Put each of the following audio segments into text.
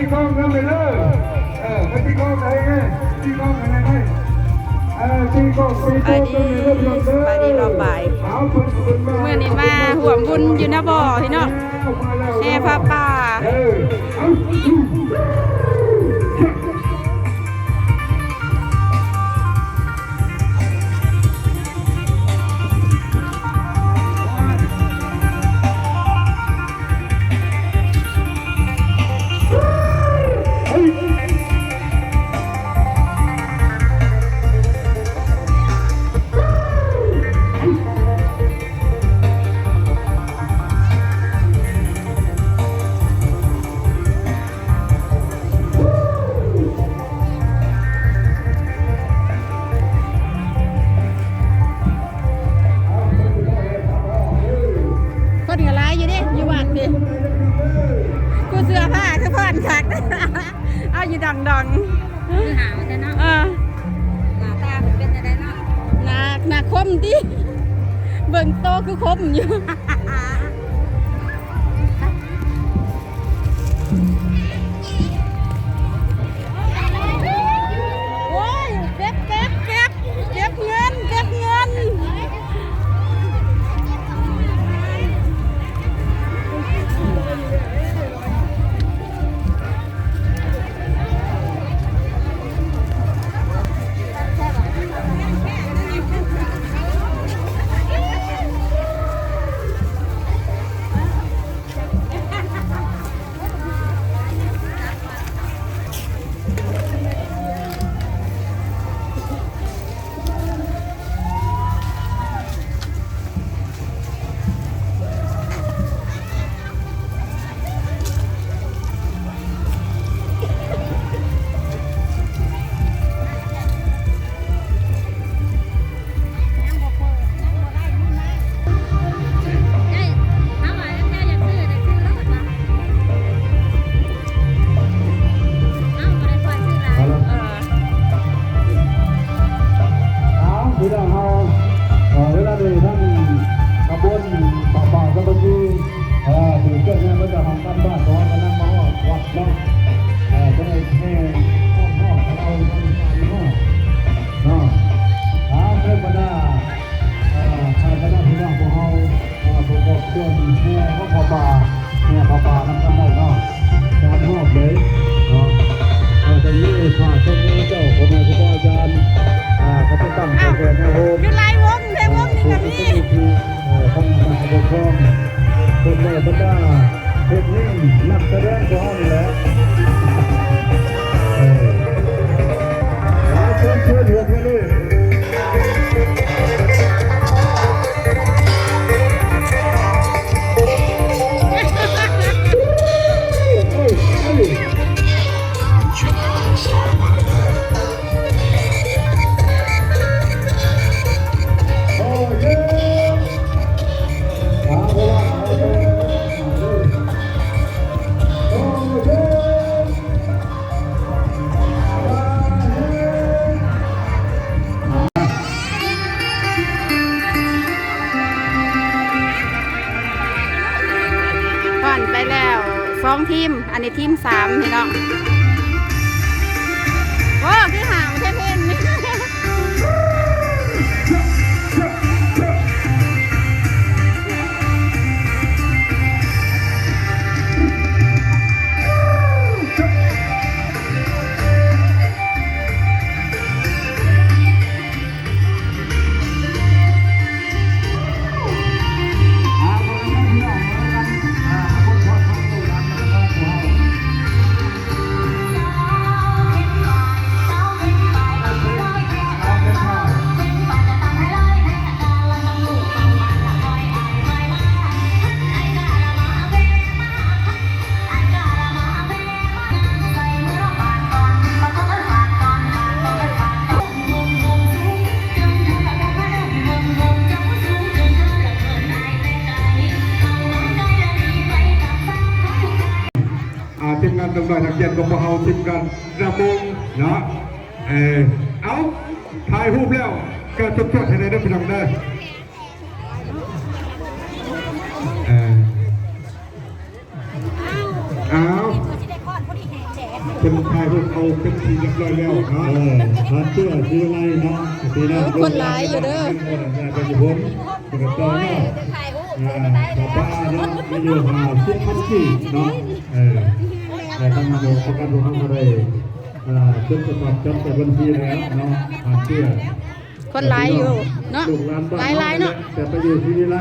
ຕີກ້ອງນຳໄປເດີ ເອີ ໄປຕີກ້ອງໄດ້ ຕີກ້ອງໄດ້ ເອີ ຕີກ້ອງ ຕີກ້ອງນຳໄປເດີ ພີ່ນ້ອງເດີ. ສະບາຍດີ ສະບາຍດີຮອບບ່າຍ. ເອົາ ເພິ່ນ ເພິ່ນມາ ມື້ນີ້ມາຮ່ວມບຸນຢູ່ນະບໍ່ ພີ່ນ້ອງ ມາແລ້ວ ມາແລ້ວ ແຫ່ຜ້າປ່າ ເອີ ເອົາ. ຄົນກໍຫຼາຍຢູ່ເດ້ ຢູ່ວັດນີ້ ຜູ້ເສື້ອຜ້າຄືຜ່ອນຄັກ ເອົາຢູ່ດອງໆ ຄືຫາວແທ້ເນາະ. ເອີ ໜ້າຕາເພິ່ນເປັນຈັ່ງໃດເນາະ? ໜ້າ ໜ້າຄົມຕິ ເບິ່ງໂຕຄືຄົມຢູ່. ໂອ້ຍ ເກັບ ເກັບ ເກັບ ເກັບເງິນ ເກັບເງິນ. ເອົາ ພີ່ນ້ອງເຮົາ ເອີ ເວລານີ້ທາງຂະບວນຜ້າປ່າສາມັກຄີ ເອີ ຖືເຄື່ອງແມ່ນເພິ່ນຈະຫ້ອງການບ້ານ ເພາະວ່າກຳລັງມາຮອດວັດເນາະ ເອີ ເພິ່ນໄດ້ແຫ່ອ້ອມຮອບຂອງເຮົາທາງຊາຍເນາະ ເນາະ. ເອົາ ເຊີນບັນດາ ເອີ ທ່ານຄະນະພີ່ນ້ອງພວກເຮົາ ເອີ ຜູ້ປະກອບສ່ວນແຫ່ເອົາຜ້າປ່າ ແຫ່ຜ້າປ່ານຳກັນໄດ້ເນາະ ສາມຮອບເລີຍເນາະ. ເອີ ເຊິ່ງມີພະສົງເຈົ້າ ພໍ່ແມ່ຄູບາອາຈານ ເອີ ເຂົາຈະຕັ້ງ ອ້າວ ແຖວແນວໂຮມ ຢູ່ຫຼາຍວົງແທ້ ວົງນີ້ກໍມີ ເອີ ທາງຄະນະປົກຄອງ ເພິ່ນໄດ້ບັນດາ ເຮັດນີ້ ນັກສະແດງຂອງເຮົານີ້ແຫຼະ ເອີ ເຊີນ ເຊີນ ເຊີນເລີຍ. ຜ່ານໄປແລ້ວສອງທີມ ອັນນີ້ທີມສາມ ພີ່ນ້ອງ. ໂອ້ ຄືຫາວແທ້ເພງນີ້. ອ່າ ທີມງານໜຸ່ມນ້ອຍນັກຮຽນຂອງພວກເຮົາ ທີມງານລຳວົງເນາະ ເອີ ເອົາ ຖ່າຍຮູບແລ້ວກໍຈົດໆໃຫ້ແດ່ເດີ ພີ່ນ້ອງເດີ ເອີ. ອ້າວ ເອົາ ເພິ່ນຖ່າຍຮູບເອົາເປັນທີ່ຮຽບຮ້ອຍແລ້ວເນາະ ເອີ ຜ່ານເຊື້ອສີວິໄລເນາະ ພີ່ນ້ອງ ໂອ້ ຄົນຫຼາຍຢູ່ເດີ ເພິ່ນກໍຕໍ່ເນາະ ອ່າ ຜ້າປ່າເນາະ ມີຢູ່ຫ້າສິບພັນກີບເນາະ ເອີ ແຕ່ທາງໂຮງການພວກເຮົາກໍໄດ້ ອ່າ ຈົດປະກອບຈັດໃສ່ບັນຊີແລ້ວເນາະ ຜ່ານເຊື້ອ ຄົນຫຼາຍຢູ່ເນາະ ຫຼາຍໆເນາະ ແຕ່ໄປຢູ່ສີວິໄລ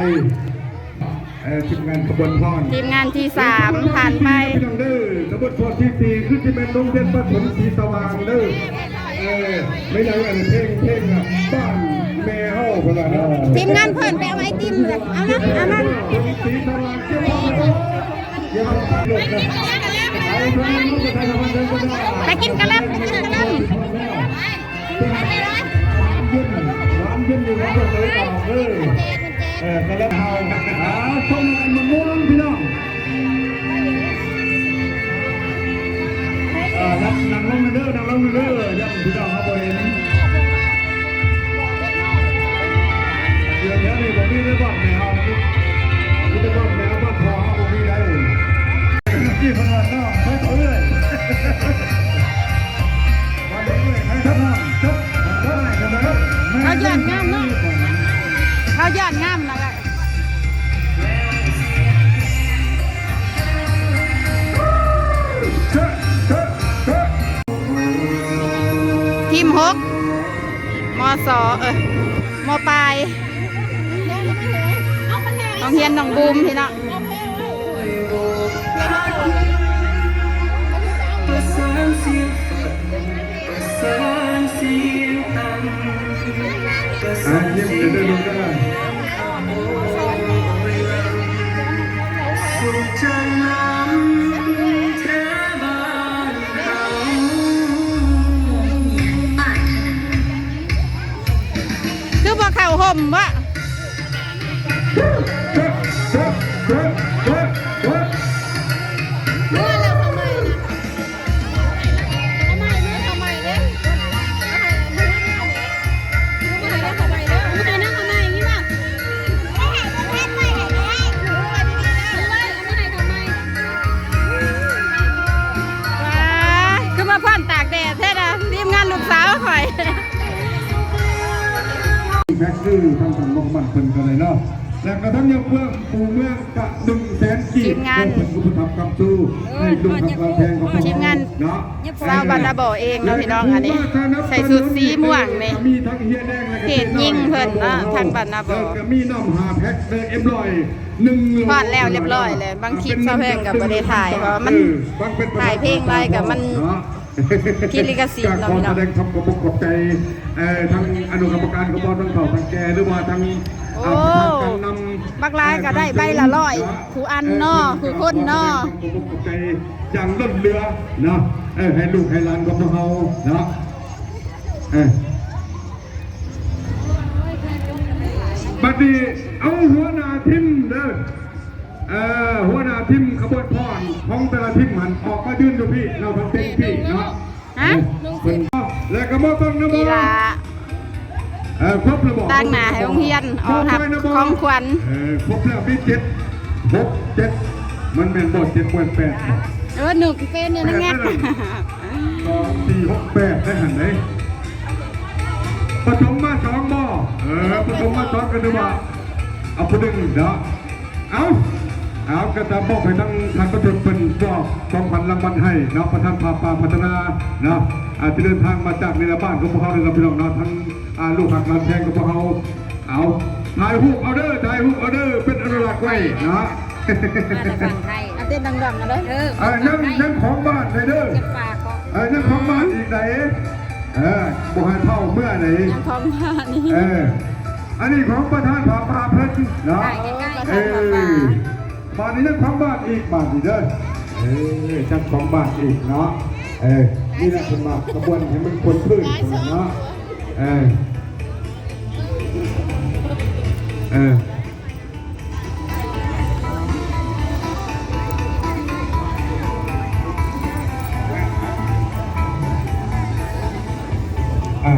ເອີ ທີມງານຂະບວນພອນ ທີມງານທີສາມຜ່ານໄປ ພີ່ນ້ອງເດີ ຂະບວນພອນທີສີ່ ຄືຊິແມ່ນໂຮງຮຽນປະຖົມສີສະຫວ່າງເດີ ເອີ ແມ່ນຫຍັງອັນເພງ ເພງອະ ບ້ານແມ່ເຮົາພຸ້ນລະເນາະ ທີມງານເພິ່ນໄປເອົາໄອຕິມເລີຍ ເອົານະ ເອົານະ ສີສະຫວ່າງ ໄປກິນກະແລັບ ໄປກິນກະແລັບ ເອີ ກະແລັບເຮົາ ອ່າ ຊົມກັນມ່ວນໆ ພີ່ນ້ອງ ອ່າ ນັ່ງ ນັ່ງລົງເດີ ນັ່ງລົງເດີ ຢ້ານພີ່ນ້ອງເຮົາບໍ່ເຫັນ ຢູ່ແຖວນີ້ບໍ່ມີເດີ ບ້ານແມ່ເຮົານີ້ ມີແຕ່ບ້ານແມ່ ບ້ານພໍ່ເຮົາບໍ່ມີໃດ ທີ່ເພິ່ນວ່ານ້ອງ ເພິ່ນເອື້ອຍ ເຮົາຢ້ານງາມເນາະ ເຮົາຢ້ານງາມນະ ທີມຫົກ ມສ ເອີຍ ມ.ປາຍ ໂຮງຮຽນໜອງບູມ ພີ່ນ້ອງ ອ່າ ຍິ້ມເດີລູກເດີ ຄືບໍ່ເຂົ້າຮົ່ມວະ? ວ້າ ຄືມາຜ່ອນຕາກແດດແທ້ນະ ທີມງານລູກສາວຂ້ອຍ. ແມັກຄືທາງທ່ານໝໍກມັນເພິ່ນກໍໄດ້ເນາະ ແລ້ວກໍທັງຍາເຟືອງ ປູເມືອງກະໜຶ່ງແສນກີບ ທີມງານ ເພິ່ນກໍຜູ້ທັບຄຳຊູໃຫ້ລູກຮັກຫຼານແພງຂອງພວກເຮົາເນາະ ຊາວບ້ານນາບໍ່ເອງເນາະ ພີ່ນ້ອງ ອັນນີ້ໃສ່ຊຸດສີມ່ວງນີ້ ເຂດຍິງເພິ່ນເນາະ ທາງບ້ານນາບໍ່ ແລ້ວກໍມີນ້ຳຫ້າແພັກເດີ ເອັມຮ້ອຍ ຮອດແລ້ວລຽບຮ້ອຍແລ້ວ ບາງຄລິບສາວແພງກໍບໍ່ໄດ້ຖ່າຍ ເພາະວ່າມັນ ເອີ ຖ່າຍເພງຫຼາຍກໍມັນ ເນາະ ຜິດລິຂະສິດເນາະ ພີ່ນ້ອງ ກໍຂໍສະແດງຄວາມຂອບອົກຂອບໃຈ ເອີ ທາງອະນຸກຳມະການຂອງເຮົາ ທັງເຖົ້າທັງແກ່ ຫຼືວ່າທາງ ໂອ້ ອາ ປະທານການນຳ ບັກຫຼາຍກໍໄດ້ໃບລະຮ້ອຍ ເອີ ຄູ່ອັນເນາະ ເອີ ຄູ່ຄົນເນາະ ຂອບອົກຂອບໃຈຢ່າງລົ້ນເຫຼືອເນາະ ເອີ ໃຫ້ລູກໃຫ້ຫຼານຂອງພວກເຮົາເນາະ ເອີ ບັດນີ້ເອົາຫົວໜ້າທີມເດີ ເອີ ຫົວໜ້າທີມຂະບວນພອນຂອງແຕ່ລະທີມຫັ້ນ ອອກມາຢືນຢູ່ພີ້ ເຮົາທັງເຕັມທີ່ເນາະ ຮະ ເອີ ເພິ່ນ ແລ້ວກໍມາເບິ່ງນະບໍ່ ເອີ ຄົບແລ້ວບໍ່ ຕາງໜ້າໃຫ້ໂຮງຮຽນ ອອກຮັບຂອງຂວັນ ເອີ ຄົບແລ້ວ ມີເຈັດ ຫົກ ເຈັດ ມັນແມ່ນບໍ່ ເຈັດ ບໍ່ແມ່ນ ແປດບໍ່ ເອີ ໜຶ່ງເປັນຢູ່ໃນແງະ ສອງ ສີ່ ຫົກ ແປດ ໄດ້ຫັ້ນເດ້ ປະຖົມມາສອງບໍ່ ເອີ ປະຖົມມາສອງກໍຖືວ່າ ເອົາຜູ້ໜຶ່ງເນາະ ເອົາ ເອົາ ກໍຈະມອບໃຫ້ທາງທ່ານປະທານເພິ່ນມອບຂອງຂວັນລາງວັນໃຫ້ເນາະ ປະທານຜາປ່າພັດທະນາເນາະ ອ່າ ທີ່ເດີນທາງມາຈາກໃນລະບ້ານຂອງພວກເຮົານີ້ເນາະ ພີ່ນ້ອງເນາະ ທັງ ອ່າ ລູກຮັກຫຼານແພງຂອງພວກເຮົາ ເອົາ ຖ່າຍຮູບເອົາເດີ ຖ່າຍຮູບເອົາເດີ ເປັນອະນຸລັກໄວ້ເນາະ ມາແຕ່ຝັ່ງໄທ ເອົາເຕັ້ນດັງໆ ເດີ ເອີ ຍັງ ຍັງຂອງບ້ານໃດເດີ ເອີ ຍັງຂອງບ້ານອີກໃດ ເອີ ບໍ່ໃຫ້ເຜົາເມືອໃດ ຍັງຂອງບ້ານນີ້ ເອີ ອັນນີ້ຂອງປະທານຜາປ່າເພິ່ນເນາະ ເອີ ປະທານຜາປ່າ ບາດນີ້ຍັງຂອງບ້ານອີກ ບາດນີ້ເດີ ເອີ ຍັງຂອງບ້ານອີກເນາະ ເອີ ນີ້ແຫຼະເພິ່ນວ່າຂະບວນໃຫ້ມັນຄົນພື້ນເນາະ ເອີ ເອີ ເອີ.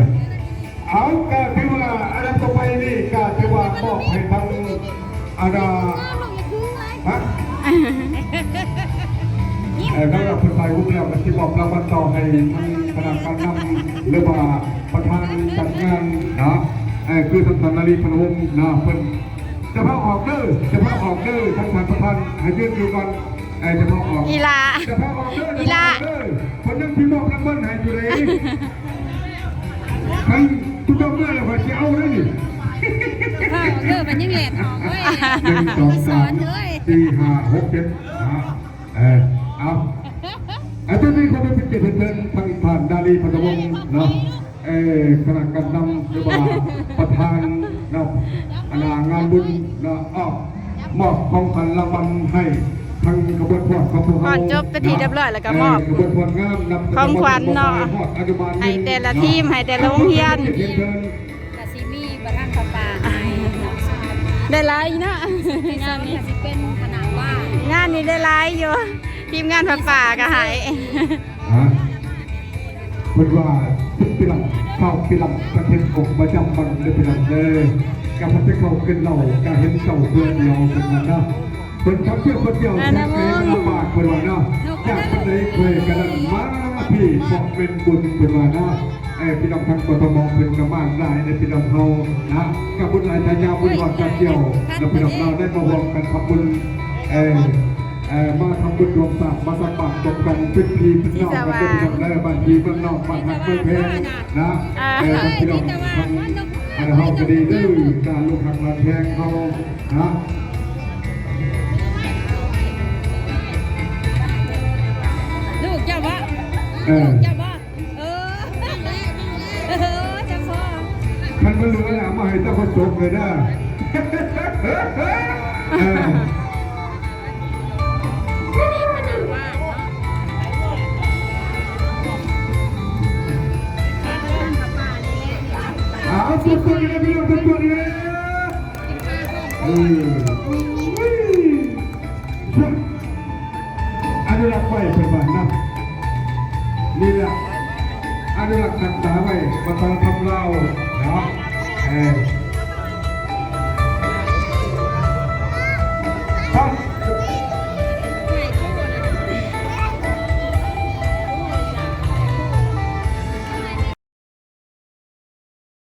ເອົາ ກໍຖືວ່າອັນດັບຕໍ່ໄປນີ້ກໍຖືວ່າມອບໃຫ້ທາງ ອັນນ່າ ຮະ? ຍິ້ມ ເອີ ຫຼັງຈາກເພິ່ນຖ່າຍຮູບແລ້ວ ກໍຊິມອບລາງວັນຕໍ່ໃຫ້ທາງຄະນະການນຳ ຫຼືວ່າປະທານຈັດງານເນາະ ເອີ ຄືທ່ານ ທ່ານນາລີ ພັນວົງເນາະ ເພິ່ນ ຈະພາອອກເດີ ຈະພາອອກເດີ ທາງທ່ານປະທານໃຫ້ຢືນຢູ່ກ່ອນ ເອີ ຈະພາອອກ ອີ່ຫຼ້າ ຈະພາອອກເດີ ອີ່ຫຼ້າ ຈະພາອອກເດີ ເພິ່ນຍັງຊິມອບລາງວັນໃຫ້ຢູ່ເດ້ ຄັນຜູ້ເຈົ້າເມືອແລ້ວຂ້ອຍຊິເອົາເດ້ນີ້ ເອີ ມັນຍັງແລ່ນອອກເວີຍ ໜຶ່ງ ສອງ ສາມ ສີ່ ຫ້າ ຫົກ ເຈັດ ເອີ ເອົາ ອາຈານນີ້ຂໍເປັນກຽດເຊີນທາງທ່ານ ດາລີ ພັນທະວົງ ເນາະ ເອີ ຄະນະການນຳ ຫຼືວ່າປະທານເນາະ ອາ ງານບຸນເນາະ ອອກ ມອບຂອງຂວັນລາງວັນໃຫ້ທາງຂະບວນຟ້ອນຂອງພວກເຮົາ ຟ້ອນຈົບເປັນທີ່ຮຽບຮ້ອຍ ແລ້ວກໍມອບ ເອີ ຂະບວນຟ້ອນງາມນຳ ຂອງຂວັນເນາະ ຮອດອາຍຸບານ ໃຫ້ແຕ່ລະທີມ ໃຫ້ແຕ່ໂຮງຮຽນ ກະຊິມີປະທານຜ້າປ່າໃຫ້ ໄດ້ຫຼາຍຢູ່ເນາະ ງານນີ້ກະຊິເປັນຄະນະວ່າ ງານນີ້ໄດ້ຫຼາຍຢູ່ ທີມງານຜ້າປ່າກະໃຫ້ ຮະ ເພິ່ນວ່າສິບປີຫຼັງ ຊາວປີຫຼັງ ປະເທດອົກປະຈຳບັງເດີພີ່ນ້ອງເດີ ກະພັດໄປເຂົ້າກິນເຫຼົ້າ ກະເຫັນເຈົ້າເທື່ອດຽວ ເພິ່ນວ່າເນາະ ເພິ່ນຄຳພຽງຄົນດຽວ ແຊກແຕ່ລະບາດ ເພິ່ນວ່າເນາະ ຢາກປານໃດຂ້ອຍກະນັ້ນມາພີ້ ເພາະແມ່ນບຸນ ເພິ່ນວ່າເນາະ ເອີ ພີ່ນ້ອງທາງ ກທມ ເພິ່ນກະມາຫຼາຍເດີພີ່ນ້ອງເຮົານະ ກະບຸນຫຼາຍຕາຍາວ ບຸນຮອດກາດກ່ຽວ ແລ້ວພີ່ນ້ອງເຮົາໄດ້ມາຮ່ວມກັນທຳບຸນ ເອີ ເອີ ມາທຳບຸນຮ່ວມສ້າງ ມາສະໝັກສົມກັນເປັນພີ່ເປັນນ້ອງກັນເດີພີ່ນ້ອງເດີ ບ້ານພີ່ເມືອງນອກ ບ້ານຮັກເມືອງແພງນະ ເອີ ພີ່ນ້ອງທາງ ອັນເຮົາກະດີເດີ ການລູກຮັກຫຼານແພງເຮົານະ ລູກເຈົ້າບໍ? ເອີ ລູກເຈົ້າບໍ? ເອີ ເອີ ເຈົ້າພໍ່ ຄັນມັນເຫຼືອແລ້ວເອົາມາໃຫ້ເຈົ້າຄົນສົບເລີຍເດີ ເອີ ເອົາ ສຸດໆ ອີກແລ້ວ ພີ່ນ້ອງ ສຸດໆ ອີກແລ້ວ ເອີ ອະນຸລັກໄວ້ເພິ່ນວ່ານະ ນີ້ແຫຼະ ອະນຸລັກຮັກສາໄວ້ ວັດທະນະທຳລາວເນາະ ເອີ ຄວາມ